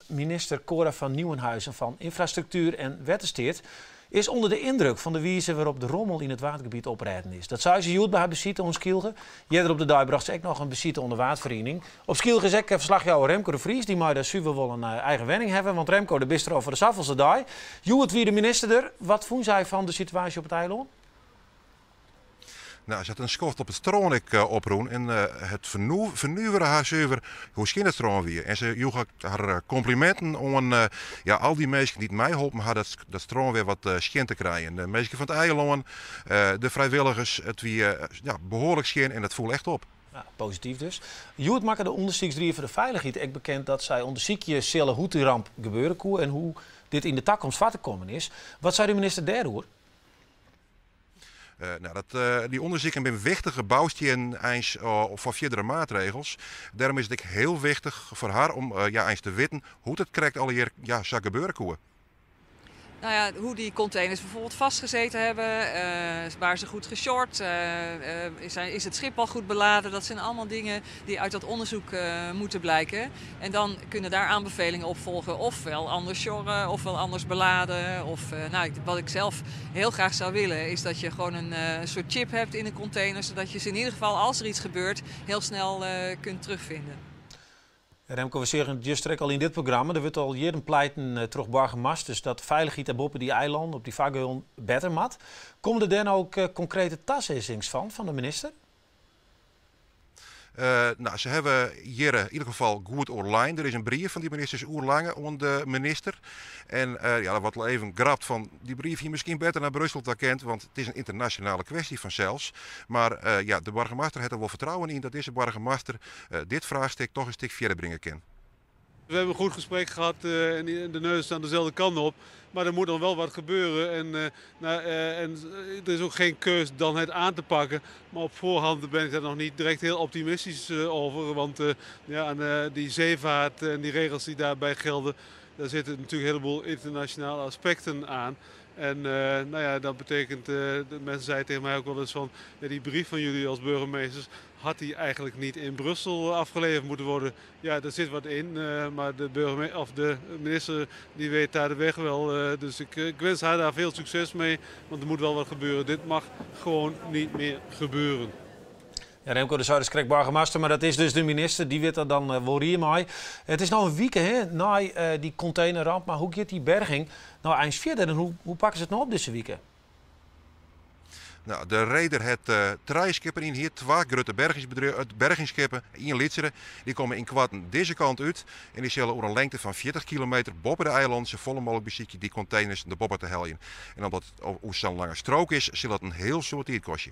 Minister Cora van Nieuwenhuizen fan Ynfrastruktuer en Wettersteat is ûnder de yndruk fan de wize wêrop't de rommel yn it Waadgebiet oprêden is. Dat sei se hjoed by har besite oan Skylge. Earder op de dei brocht se ek noch in besite oan de Waadferiening. Op Skylge is ek ferslachjouwer Remco de Vries. Dy mei dêr suver wol in eigen wenning hawwe. Want Remco, dêr bist der al foar de safolste dei. Hjoed wie de minister der. Wat fûn sy fan de situaasje op it eilân? Nou, se hat in skoft op it strân ek oprûn en it fernuvere har suver hoe skjin it strân wie. En se joech har kompliminten oan ja, al dy minsken dy't meiholpen ha dat, dat strân wer wat skjin te krijen. De minsken fan it eilân, de frijwilligers, it wie ja, behoarlik skjin en dat foel echt op. Ja, posityf dus. Hjoed makke de ûndersyksrie foar de feilichheid ek bekend dat sy ûndersykje sille hoe't dy ramp gebeure koe en hoe't dit yn de takomst foar te kommen is. Wat sei de minister dêroer? Nou, dat, dy ûndersiken binne wichtige boustiennen eins foar fierdere maatregels. Dêrom is it ek hiel wichtich foar har om ja, eins te witten hoe't it krekt allegear ja, sa gebeure koe. Nou ja, hoe die containers bijvoorbeeld vastgezeten hebben, waren ze goed gesjord, is het schip al goed beladen. Dat zijn allemaal dingen die uit dat onderzoek moeten blijken. En dan kunnen daar aanbevelingen op volgen, ofwel anders sjorren, ofwel anders beladen. Of, nou, wat ik zelf heel graag zou willen, is dat je gewoon een soort chip hebt in een container, zodat je ze in ieder geval, als er iets gebeurt, heel snel kunt terugvinden. Remco, we seagen it juster ek al yn dit programma. Der wurdt al jierren pleiten troch boargemasters dat de feilichheid dêr boppe dy eilannen op dy fargeulen better moat. Komme der dêr no ek konkrete tasizzings fan fan de minister? Nou, se hawwe hjir yn ieder gefal goed oerlein. Der is in brief fan dy ministers oerlange oan de minister. En ja, der wurdt al even grapt fan dy brief hie miskien better nei Brussel ta kind, want it is in ynternasjonale kwestje fansels. Mar ja, de boargemaster hat der wol fertrouwen yn dat dizze boargemaster dit fraachstik toch in stik fierder bringe kin. We hebben een goed gesprek gehad en de neus aan dezelfde kant op. Maar er moet dan wel wat gebeuren. En, nou, en er is ook geen keus dan het aan te pakken. Maar op voorhand ben ik daar nog niet direct heel optimistisch over. Want ja, aan die zeevaart en die regels die daarbij gelden, daar zitten natuurlijk een heleboel internationale aspecten aan. En nou ja, dat betekent, de mensen zeiden tegen mij ook wel eens van, ja, die brief van jullie als burgemeesters, had die eigenlijk niet in Brussel afgeleverd moeten worden? Ja, daar zit wat in, maar de, of de minister die weet daar de weg wel. Dus ik wens haar daar veel succes mee, want er moet wel wat gebeuren. Dit mag gewoon niet meer gebeuren. Ja, Remco, de is krekt boargemaster, mar dat is dus de minister. Dy wit der dan wol rie mei. It is no in wike, hè, nei dy containerramp, mar hoe giet dy berging no eins fierder en hoe pakke se it no op dizze wike? Nou, de reder hat trije skippen ynhierd, twa grutte bergingsskippen, ien lytsere. Dy komme ynkoarten dizze kant út en dy sille oer in lengte fan 40 kilometer boppe de eilannen safolle mooglik besykje dy konteners nei boppe te heljen. En omdat it oer sa'n lange strook is, sil dat in hiel soad tiid kostje.